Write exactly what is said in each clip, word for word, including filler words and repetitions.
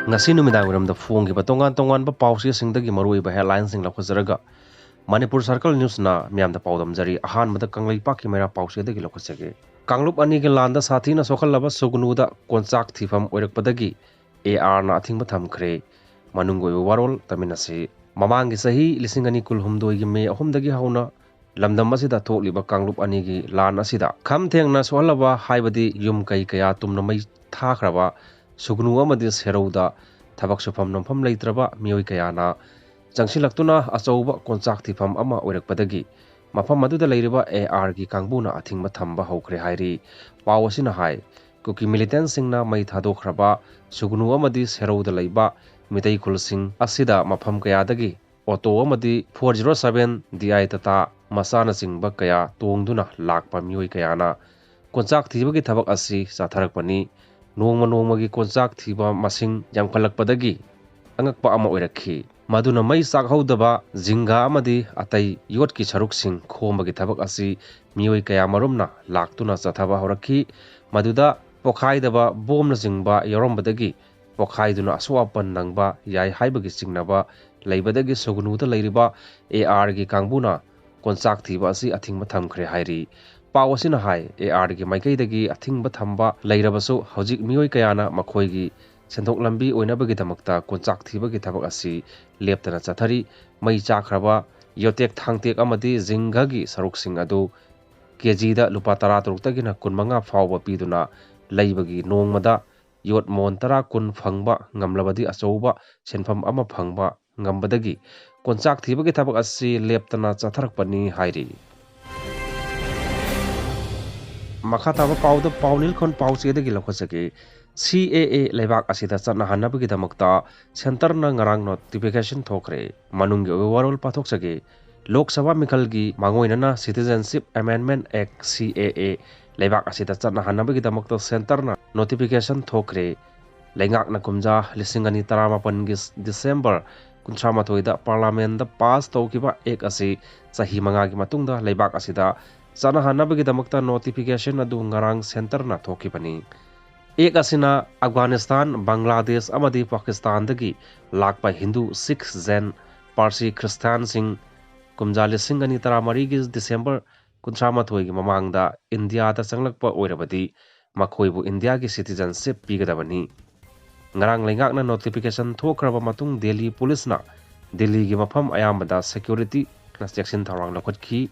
ꯉꯁꯤ ꯅꯨꯃꯤꯗꯥꯡ ꯋꯥꯏꯔꯝꯗ ꯐꯣꯡꯈꯤꯕ ꯇꯣꯉꯥꯟ ꯇꯣꯉꯥꯟꯕ ꯄꯥꯎꯆꯦꯁꯤꯡꯗꯒꯤ ꯃꯔꯨꯑꯣꯏꯕ headlineꯁꯤꯡ ꯂꯧꯈꯠꯆꯔꯒ ꯃꯅꯤꯄꯨꯔ Circle Newsꯅ ꯃꯤꯌꯥꯝꯗ ꯄꯥꯎꯗꯝꯖꯔꯤ꯫ ꯑꯍꯥꯟꯕꯗ ꯀꯪꯂꯩꯄꯥꯛꯀꯤ ꯃꯩꯔꯥ ꯄꯥꯎꯆꯦꯗꯒꯤ ꯂꯧꯈꯠꯆꯒꯦ꯫ ꯀꯥꯡꯂꯨꯞ ꯑꯅꯤꯒꯤ ꯂꯥꯟꯗ ꯁꯥꯊꯤꯅ ꯁꯣꯛꯍꯜꯂꯕ ꯁꯨꯒꯅꯨꯗ ꯀꯣꯟꯆꯥꯛ ꯊꯤꯐꯝ ꯑꯣꯏꯔꯛꯄꯗꯒꯤ ARꯅ ꯑꯊꯤꯡꯕ ꯊꯝꯈ꯭ꯔꯦ꯫ ꯃꯅꯨꯡꯒꯤ ꯑꯣꯏꯕ ꯋꯥꯔꯣꯜ ꯇꯝꯃꯤꯟꯅꯁꯤ꯫ ꯃꯃꯥꯡꯒꯤ ꯆꯍꯤ ꯂꯤꯁꯤꯡ ꯑꯅꯤ ꯀꯨꯟꯍꯨꯝꯗꯣꯏꯒꯤ ꯃꯦ ꯑꯍꯨꯝꯗꯒꯤ ꯍꯧꯅ ꯂꯝꯗꯝ ꯑꯁꯤꯗ ꯊꯣꯛꯂꯤꯕ ꯀꯥꯡꯂꯨꯞ ꯑꯅꯤꯒꯤ ꯂꯥꯟ ꯑꯁꯤꯗ ꯈꯝ ꯊꯦꯡꯅ ꯁꯣꯛꯍꯜꯂꯕ, ꯍꯥꯏꯕꯗꯤ ꯌꯨꯝ ꯀꯩ ꯀꯌꯥ ꯇꯨꯝꯅ ꯃꯩ ꯊꯥꯈ꯭ꯔꯕ ꯁꯨꯒꯅꯨ ꯑꯃꯗꯤ ꯁꯦꯔꯧꯗ ꯊꯕꯛ ꯁꯨꯐꯝ ꯅꯣꯝꯐꯝ ꯂꯩꯇ꯭ꯔꯕ ꯃꯤꯑꯣꯏ ꯀꯌꯥꯅ ꯆꯪꯁꯤꯜꯂꯛꯇꯨꯅ ꯑꯆꯧꯕ ꯀꯣꯟꯆꯥꯛ ꯊꯤꯐꯝ ꯑꯃ ꯑꯣꯏꯔꯛꯄꯗꯒꯤ ꯃꯐꯝ ꯑꯗꯨꯗ ꯂꯩꯔꯤꯕ ARꯒꯤ ꯀꯥꯡꯕꯨꯅ ꯑꯊꯤꯡꯕ ꯊꯝꯕ ꯍꯧꯈ꯭ꯔꯦ ꯍꯥꯏꯔꯤ꯫ ꯄꯥꯎ ꯑꯁꯤꯅ ꯍꯥꯏ, ꯀꯨꯀꯤ militantꯁꯤꯡꯅ ꯃꯩ ꯊꯥꯗꯣꯛꯈ꯭ꯔꯕ ꯁꯨꯒꯅꯨ ꯑꯃꯗꯤ ꯁꯦꯔꯧꯗ ꯂꯩꯕ ꯃꯤꯇꯩ ꯈꯨꯜꯁꯤꯡ ꯑꯁꯤꯗ ꯃꯐꯝ ꯀꯌꯥꯗꯒꯤ ꯑꯣꯇꯣ ꯑꯃꯗꯤ four zero seven D I Tata ꯃꯆꯥꯅꯆꯤꯡꯕ ꯀꯌꯥ ꯇꯣꯡꯗꯨꯅ ꯂꯥꯛꯄ ꯃꯤꯑꯣꯏ ꯀꯌꯥꯅ ꯀꯣꯟꯆꯥꯛ ꯊꯤꯕꯒꯤ ꯊꯕꯛ ꯑꯁꯤ ꯆꯠꯊꯔꯛꯄꯅꯤ꯫ ꯅꯣꯡꯃ ꯅꯣꯡꯃꯒꯤ ꯀꯣꯟꯆꯥꯛ ꯊꯤꯕ ꯃꯁꯤꯡ ꯌꯥꯝꯈꯠꯂꯛꯄꯗꯒꯤ ꯑꯉꯛꯄ ꯑꯃ ꯑꯣꯏꯔꯛꯈꯤ꯫ ꯃꯗꯨꯅ ꯃꯩ ꯆꯥꯛꯍꯧꯗꯕ ꯖꯤꯡꯒꯥ ꯑꯃꯗꯤ ꯑꯇꯩ ꯌꯣꯠꯀꯤ ꯁꯔꯨꯛꯁꯤꯡ ꯈꯣꯝꯕꯒꯤ ꯊꯕꯛ ꯑꯁꯤ ꯃꯤꯑꯣꯏ ꯀꯌꯥ ꯃꯔꯨꯝꯅ ꯂꯥꯛꯇꯨꯅ ꯆꯠꯊꯕ ꯍꯧꯔꯛꯈꯤ꯫ ꯃꯗꯨꯗ ꯄꯣꯈꯥꯏꯗꯕ ꯕꯣꯝꯅꯆꯤꯡꯕ ꯌꯥꯎꯔꯝꯕꯗꯒꯤ ꯄꯣꯈꯥꯏꯗꯨꯅ ꯑꯁꯣꯛ ꯑꯄꯟ ꯅꯪꯕ ꯌꯥꯏ ꯍꯥꯏꯕꯒꯤ ꯆꯤꯡꯅꯕ ꯂꯩꯕꯗꯒꯤ ꯁꯨꯒꯅꯨꯗ ꯂꯩꯔꯤꯕ ARꯒꯤ ꯀꯥꯡꯕꯨꯅ ꯀꯣꯟꯆꯥꯛ ꯊꯤꯕ ꯑꯁꯤ ꯑꯊꯤꯡꯕ ꯊꯝꯈ꯭ꯔꯦ ꯍꯥꯏꯔꯤ꯫ ꯄꯥꯎ ꯑꯁꯤꯅ ꯍꯥꯏ, ARꯒꯤ ꯃꯥꯏꯀꯩꯗꯒꯤ ꯑꯊꯤꯡꯕ ꯊꯝꯕ ꯂꯩꯔꯕꯁꯨ ꯍꯧꯖꯤꯛ ꯃꯤꯑꯣꯏ ꯀꯌꯥꯅ ꯃꯈꯣꯏꯒꯤ ꯁꯦꯟꯊꯣꯛ ꯂꯝꯕꯤ ꯑꯣꯏꯅꯕꯒꯤꯗꯃꯛꯇ ꯀꯣꯟꯆꯥꯛ ꯊꯤꯕꯒꯤ ꯊꯕꯛ ꯑꯁꯤ ꯂꯦꯞꯇꯅ ꯆꯠꯊꯔꯤ꯫ ꯃꯩ ꯆꯥꯛꯈ꯭ꯔꯕ ꯌꯣꯇꯦꯛ ꯊꯥꯡꯇꯦꯛ ꯑꯃꯗꯤ ꯖꯤꯡꯒꯒꯤ ꯁꯔꯨꯛꯁꯤꯡ ꯑꯗꯨ ꯀꯦꯖꯤꯗ ꯂꯨꯄꯥ ꯇꯔꯥꯇꯔꯨꯛꯇꯒꯤꯅ ꯀꯨꯟꯃꯉꯥ ꯐꯥꯎꯕ ꯄꯤꯗꯨꯅ ꯂꯩꯕꯒꯤ ꯅꯣꯡꯃꯗ ꯌꯣꯠ ꯃꯣꯟ ꯇꯔꯥ ꯀꯨꯟ ꯐꯪꯕ ꯉꯝꯂꯕꯗꯤ ꯑꯆꯧꯕ ꯁꯦꯟꯐꯝ ꯑꯃ ꯐꯪꯕ ꯉꯝꯕꯗꯒꯤ ꯀꯣꯟꯆꯥꯛ ꯊꯤꯕꯒꯤ ꯊꯕꯛ ꯑꯁꯤ ꯂꯦꯞꯇꯅ ꯆꯠꯊꯔꯛꯄꯅꯤ ꯍꯥꯏꯔꯤ꯫ ꯃꯈꯥ ꯇꯥꯕ ꯄꯥꯎꯗ ꯄꯥꯎ ꯅꯤꯜꯈꯣꯟ ꯄꯥꯎꯆꯦꯗꯒꯤ ꯂꯧꯈꯠꯆꯒꯦ꯫ CAA ꯂꯩꯕꯥꯛ ꯑꯁꯤꯗ ꯆꯠꯅꯍꯟꯅꯕꯒꯤꯗꯃꯛꯇ centreꯅ ꯉꯔꯥꯡ notification ꯊꯣꯛꯈ꯭ꯔꯦ꯫ ꯃꯅꯨꯡꯒꯤ ꯑꯣꯏꯕ ꯋꯥꯔꯣꯜ ꯄꯥꯊꯣꯛꯆꯒꯦ꯫ ꯂꯣꯛ ꯁꯚꯥ ꯃꯤꯈꯜꯒꯤ ꯃꯥꯡꯑꯣꯏꯅꯅ Citizenship Amendment Act, CAA, ꯂꯩꯕꯥꯛ ꯑꯁꯤꯗ ꯆꯠꯅꯍꯟꯅꯕꯒꯤꯗꯃꯛꯇ centreꯅ notification ꯊꯣꯛꯈ꯭ꯔꯦ꯫ ꯂꯩꯉꯥꯛꯅ ꯀꯨꯝꯖꯥ ꯂꯤꯁꯤꯡ ꯑꯅꯤ ꯇꯔꯥꯃꯥꯄꯟꯒꯤ December ꯀꯨꯟꯊ꯭ꯔꯥ ꯃꯥꯊꯣꯏꯗ Parliamentꯗ pass ꯇꯧꯈꯤꯕ Act ꯑꯁꯤ ꯆꯍꯤ ꯃꯉꯥꯒꯤ ꯃꯇꯨꯡꯗ ꯂꯩꯕꯥꯛ ꯑꯁꯤꯗ ꯆꯠꯅꯍꯟꯅꯕꯒꯤꯗꯃꯛꯇ notification ꯑꯗꯨ ꯉꯔꯥꯡ centreꯅ ꯊꯣꯛꯈꯤꯕꯅꯤ꯫ ꯑꯦꯛ ꯑꯁꯤꯅ ꯑꯐꯒꯥꯅꯤꯁꯇꯥꯟ, ꯕꯪꯒ꯭ꯂꯥꯗꯦꯁ ꯑꯃꯗꯤ ꯄꯥꯀꯤꯁꯇꯥꯟꯗꯒꯤ ꯂꯥꯛꯄ ꯍꯤꯟꯗꯨ, ꯁꯤꯈ, ꯖꯦꯟ, ꯄꯥꯔꯁꯤ ꯈ꯭ꯔꯤꯁꯇꯥꯟꯁꯤꯡ ꯀꯨꯝꯖꯥ ꯂꯤꯁꯤꯡ ꯑꯅꯤ ꯇꯔꯥꯃꯔꯤꯒꯤ ꯗꯤꯁꯦꯝꯕꯔ ꯀꯨꯟꯊ꯭ꯔꯥ ꯃꯥꯊꯣꯏꯒꯤ ꯃꯃꯥꯡꯗ ꯏꯟꯗꯤꯌꯥꯗ ꯆꯪꯂꯛꯄ ꯑꯣꯏꯔꯕꯗꯤ ꯃꯈꯣꯏꯕꯨ ꯏꯟꯗꯤꯌꯥꯒꯤ citizenship ꯄꯤꯒꯗꯕꯅꯤ꯫ ꯉꯔꯥꯡ ꯂꯩꯉꯥꯛꯅ notification ꯊꯣꯛꯈ꯭ꯔꯕ ꯃꯇꯨꯡ ꯗꯦꯜꯂꯤ ꯄꯨꯂꯤꯁꯅ ꯗꯤꯜꯂꯤꯒꯤ ꯃꯐꯝ ꯑꯌꯥꯝꯕꯗ security ꯅ ꯆꯦꯛꯁꯤꯟ ꯊꯧꯔꯥꯡ ꯂꯧꯈꯠꯈꯤ꯫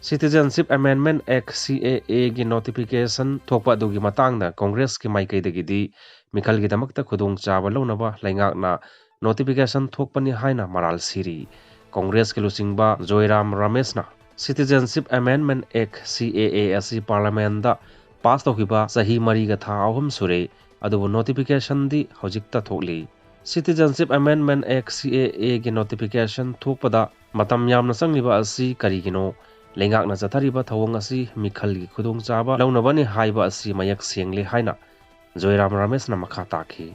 Citizenship Amendment Act, C A A, ꯒꯤ notification ꯊꯣꯛꯄ ꯑꯗꯨꯒꯤ ꯃꯇꯥꯡꯗ ꯀꯣꯡꯒ꯭ꯔꯦꯁꯀꯤ ꯃꯥꯏꯀꯩꯗꯒꯤꯗꯤ ꯃꯤꯈꯜꯒꯤꯗꯃꯛꯇ ꯈꯨꯗꯣꯡꯆꯥꯕ ꯂꯧꯅꯕ ꯂꯩꯉꯥꯛꯅ notification ꯊꯣꯛꯄꯅꯤ ꯍꯥꯏꯅ ꯃꯔꯥꯜ ꯁꯤꯔꯤ꯫ ꯀꯣꯡꯒ꯭ꯔꯦꯁꯀꯤ ꯂꯨꯆꯤꯡꯕ ꯖꯣꯏꯔꯥꯝ ꯔꯃꯦꯁꯅ Citizenship Amendment Act, C A A, ꯑꯁꯤ ꯄꯥꯔꯂꯤꯌꯥꯃꯦꯟꯗ ꯄꯥꯁ ꯇꯧꯈꯤꯕ ꯆꯍꯤ ꯃꯔꯤꯒ ꯊꯥ ꯑꯍꯨꯝ ꯁꯨꯔꯦ, ꯑꯗꯨꯕꯨ notificationꯗꯤ ꯍꯧꯖꯤꯛꯇ ꯊꯣꯛꯂꯤ꯫ Citizenship Amendment Act, C A A, ꯒꯤ notification ꯊꯣꯛꯄꯗ ꯃꯇꯝ ꯌꯥꯝꯅ ꯆꯪꯂꯤꯕ ꯑꯁꯤ ꯀꯔꯤꯒꯤꯅꯣ? ꯂꯩꯉꯥꯛꯅ ꯆꯠꯊꯔꯤꯕ ꯊꯧꯑꯣꯡ ꯑꯁꯤ ꯃꯤꯈꯜꯒꯤ ꯈꯨꯗꯣꯡꯆꯥꯕ ꯂꯧꯅꯕꯅꯤ ꯍꯥꯏꯕ ꯑꯁꯤ ꯃꯌꯦꯛ ꯁꯦꯡꯂꯦ ꯍꯥꯏꯅ ꯖꯣꯏꯔꯥꯝ ꯔꯃꯦꯁꯅ ꯃꯈꯥ ꯇꯥꯈꯤ꯫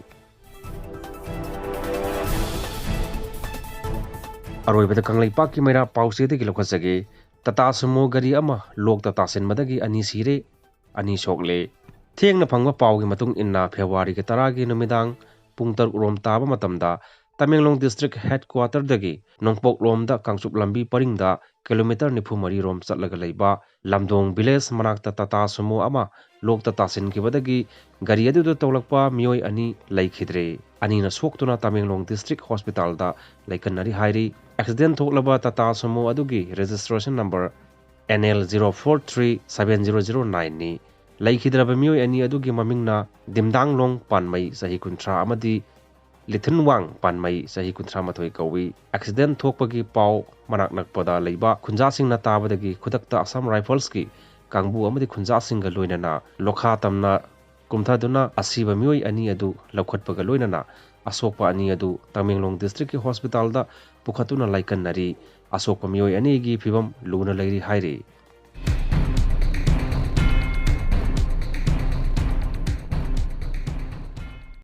ꯑꯔꯣꯏꯕꯗ ꯀꯪꯂꯩꯄꯥꯛꯀꯤ ꯃꯩꯔꯥ ꯄꯥꯎꯆꯦꯗꯒꯤ ꯂꯧꯈꯠꯆꯒꯦ꯫ ꯇꯥꯇꯥ ꯁꯨꯃꯣ ꯒꯥꯔꯤ ꯑꯃ ꯂꯣꯛꯇ ꯇꯥꯁꯤꯟꯕꯗꯒꯤ ꯑꯅꯤ ꯁꯤꯔꯦ, ꯑꯅꯤ ꯁꯣꯛꯂꯦ꯫ ꯊꯦꯡꯅ ꯐꯪꯕ ꯄꯥꯎꯒꯤ ꯃꯇꯨꯡ ꯏꯟꯅ, ꯐꯦꯕ꯭ꯔꯨꯋꯥꯔꯤꯒꯤ ꯇꯔꯥꯒꯤ ꯅꯨꯃꯤꯗꯥꯡ ꯄꯨꯡ ꯇꯔꯨꯛ ꯔꯣꯝ ꯇꯥꯕ ꯃꯇꯝꯗ ꯇꯃꯦꯡꯂꯣꯡ district headquarterꯗꯒꯤ ꯅꯣꯡꯄꯣꯛꯂꯣꯝꯗ ꯀꯥꯡꯆꯨꯞ ꯂꯝꯕꯤ ꯄꯔꯤꯡꯗ ꯀꯤꯂꯣꯃꯤꯇꯔ ꯅꯤꯐꯨ ꯃꯔꯤ ꯔꯣꯝ ꯆꯠꯂꯒ ꯂꯩꯕ ꯂꯝꯗꯣꯡ village ꯃꯅꯥꯛꯇ ꯇꯥꯇꯥ ꯁꯨꯃꯣ ꯑꯃ ꯂꯣꯛꯇ ꯇꯥꯁꯤꯟꯈꯤꯕꯗꯒꯤ ꯒꯥꯔꯤ ꯑꯗꯨꯗ ꯇꯣꯡꯂꯛꯄ ꯃꯤꯑꯣꯏ ꯑꯅꯤ ꯂꯩꯈꯤꯗ꯭ꯔꯦ꯫ ꯑꯅꯤꯅ ꯁꯣꯛꯇꯨꯅ ꯇꯃꯦꯡꯂꯣꯡ district hospitalꯗ ꯂꯩꯀꯠꯅꯔꯤ ꯍꯥꯏꯔꯤ꯫ Accident ꯊꯣꯛꯂꯕ ꯇꯥꯇꯥ ꯁꯨꯃꯣ ꯑꯗꯨꯒꯤ registration number N L zero four three seven zero zero nineꯅꯤ꯫ ꯂꯩꯈꯤꯗ꯭ꯔꯕ ꯃꯤꯑꯣꯏ ꯑꯅꯤ ꯑꯗꯨꯒꯤ ꯃꯃꯤꯡꯅ ꯗꯤꯝꯗꯥꯡꯂꯣꯡ ꯄꯥꯟꯃꯩ, ꯆꯍꯤ ꯀꯨꯟꯊ꯭ꯔꯥ, ꯑꯃꯗꯤ ꯂꯤꯊꯤꯟꯋꯥꯡ ꯄꯥꯟꯃꯩ, ꯆꯍꯤ ꯀꯨꯟꯊ꯭ꯔꯥ ꯃꯥꯊꯣꯏ ꯀꯧꯏ꯫ Accident ꯊꯣꯛꯄꯒꯤ ꯄꯥꯎ ꯃꯅꯥꯛ ꯅꯛꯄꯗ ꯂꯩꯕ ꯈꯨꯟꯖꯥꯁꯤꯡꯅ ꯇꯥꯕꯗꯒꯤ ꯈꯨꯗꯛꯇ Assam Riflesꯀꯤ ꯀꯥꯡꯕꯨ ꯑꯃꯗꯤ ꯈꯨꯟꯖꯥꯁꯤꯡꯒ ꯂꯣꯏꯅꯅ ꯂꯣꯈꯥ ꯇꯝꯅ ꯀꯨꯝꯊꯗꯨꯅ ꯑꯁꯤꯕ ꯃꯤꯑꯣꯏ ꯑꯅꯤ ꯑꯗꯨ ꯂꯧꯈꯠꯄꯒ ꯂꯣꯏꯅꯅ ꯑꯁꯣꯛꯄ ꯑꯅꯤ ꯑꯗꯨ ꯇꯃꯦꯡꯂꯣꯡ districtꯀꯤ hospitalꯗ ꯄꯨꯈꯠꯇꯨꯅ ꯂꯥꯏꯀꯠꯅꯔꯤ꯫ ꯑꯁꯣꯛꯄ ꯃꯤꯑꯣꯏ ꯑꯅꯤꯒꯤ ꯐꯤꯕꯝ ꯂꯨꯅ ꯂꯩꯔꯤ ꯍꯥꯏꯔꯤ꯫